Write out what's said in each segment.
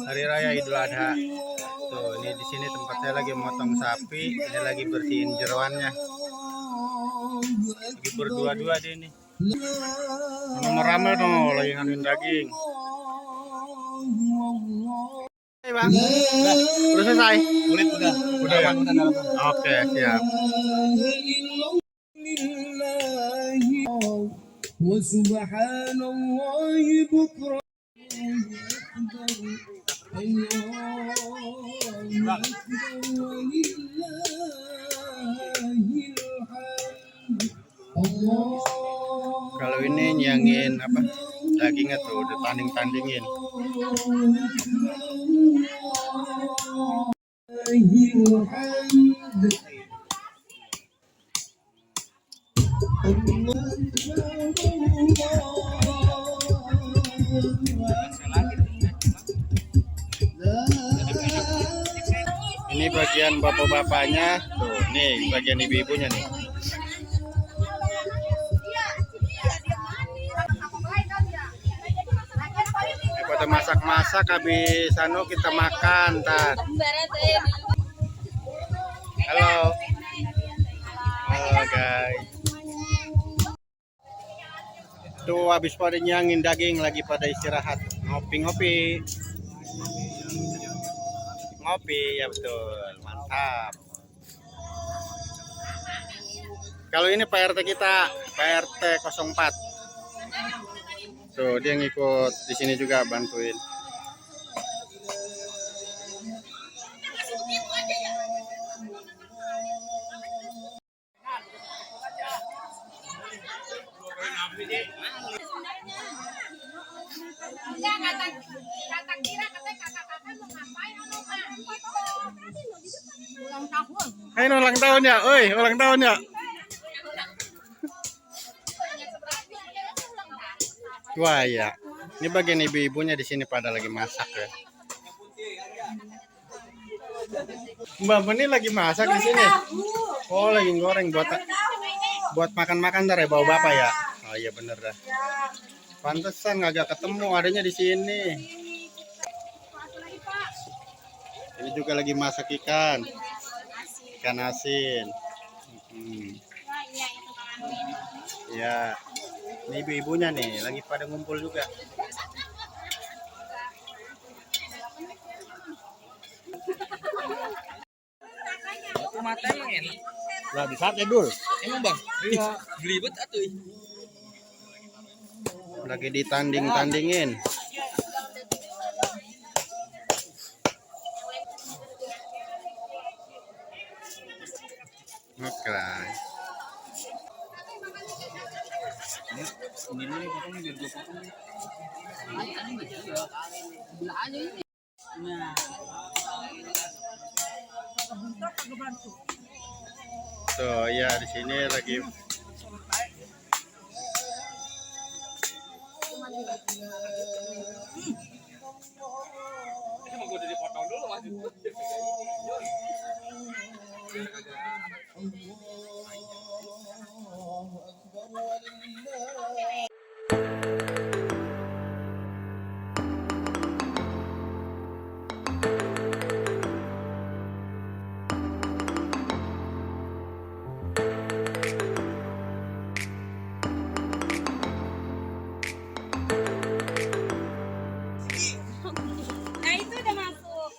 Hari Raya Idul Adha. Tuh, ini di sini tempat saya lagi motong sapi, ini lagi bersihin jeroannya. Lagi berdua-dua dia ini. Nomor rame dong, lagi nganuin daging. Hey, Bang. Udah selesai? Udah. Udah ya? Oke, siap. Kalau ini nyangin apa dagingnya tuh udah tanding-tandingin. Ini bagian bapak-bapaknya tuh, nih bagian ibu-ibunya nih. Pada masak-masak habis anu kita makan ntar. Halo. Halo guys. Tuh habis pada nyangin daging lagi pada istirahat, ngopi-ngopi. Ngopi ya betul, mantap. Kalau ini Pak RT kita, Pak RT 04. Tuh dia ngikut di sini juga bantuin. Hai ulang tahun ya, oi ulang tahun ya. Wah ya, ini bagian ibu-ibunya di sini pada lagi masak ya. Mbak ini lagi masak di sini. Oh lagi goreng buat makan-makan ntar ya bawa bapak ya. Oh iya bener dah. Pantesan agak ketemu adanya di sini. Ini juga lagi masak ikan asin. Ya, ini ibu-ibunya nih lagi pada ngumpul juga. Mata emang enak. Lah di sate dul. Emang bang? Iya. Belibet atuh. Lagi ditanding-tandingin. Oke. Ini nih potongnya biar gue potong. Belah aja ini. Nah. Tuh ya di sini lagi. Gue udah dipotong dulu masih. Nah itu udah masuk.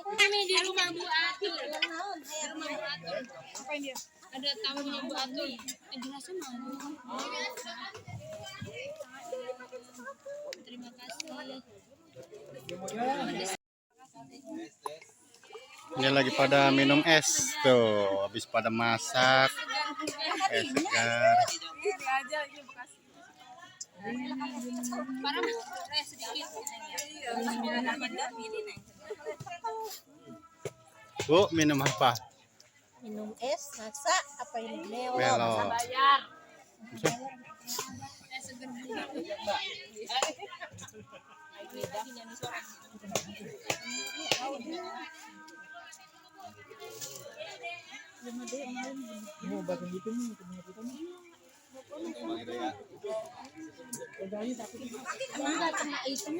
Kami di rumah Bu Atul. Rumah Bu Atul. Apa ini? Ada tamunya Bu Atul. Jelasnya mau. Terima kasih. Ini lagi pada minum es tuh, habis pada masak es segar. Bu, minum apa? Minum es, masa apa ini? Melo. Bayar. Bisa? Mau bagian gitu nih, Enggak kena itu.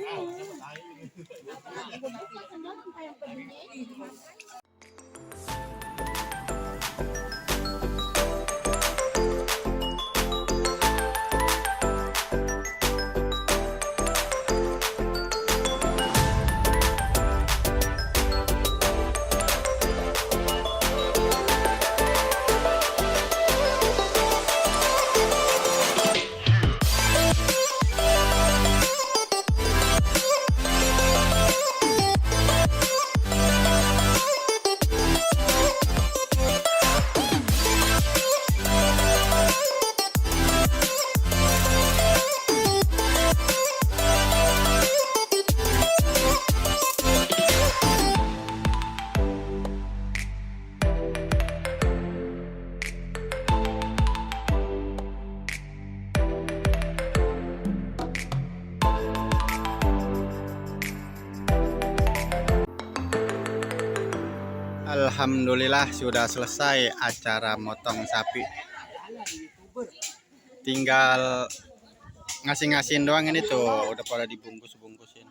Alhamdulillah sudah selesai acara motong sapi. Tinggal ngasih-ngasihin doang ini tuh, udah pada dibungkus-bungkusin.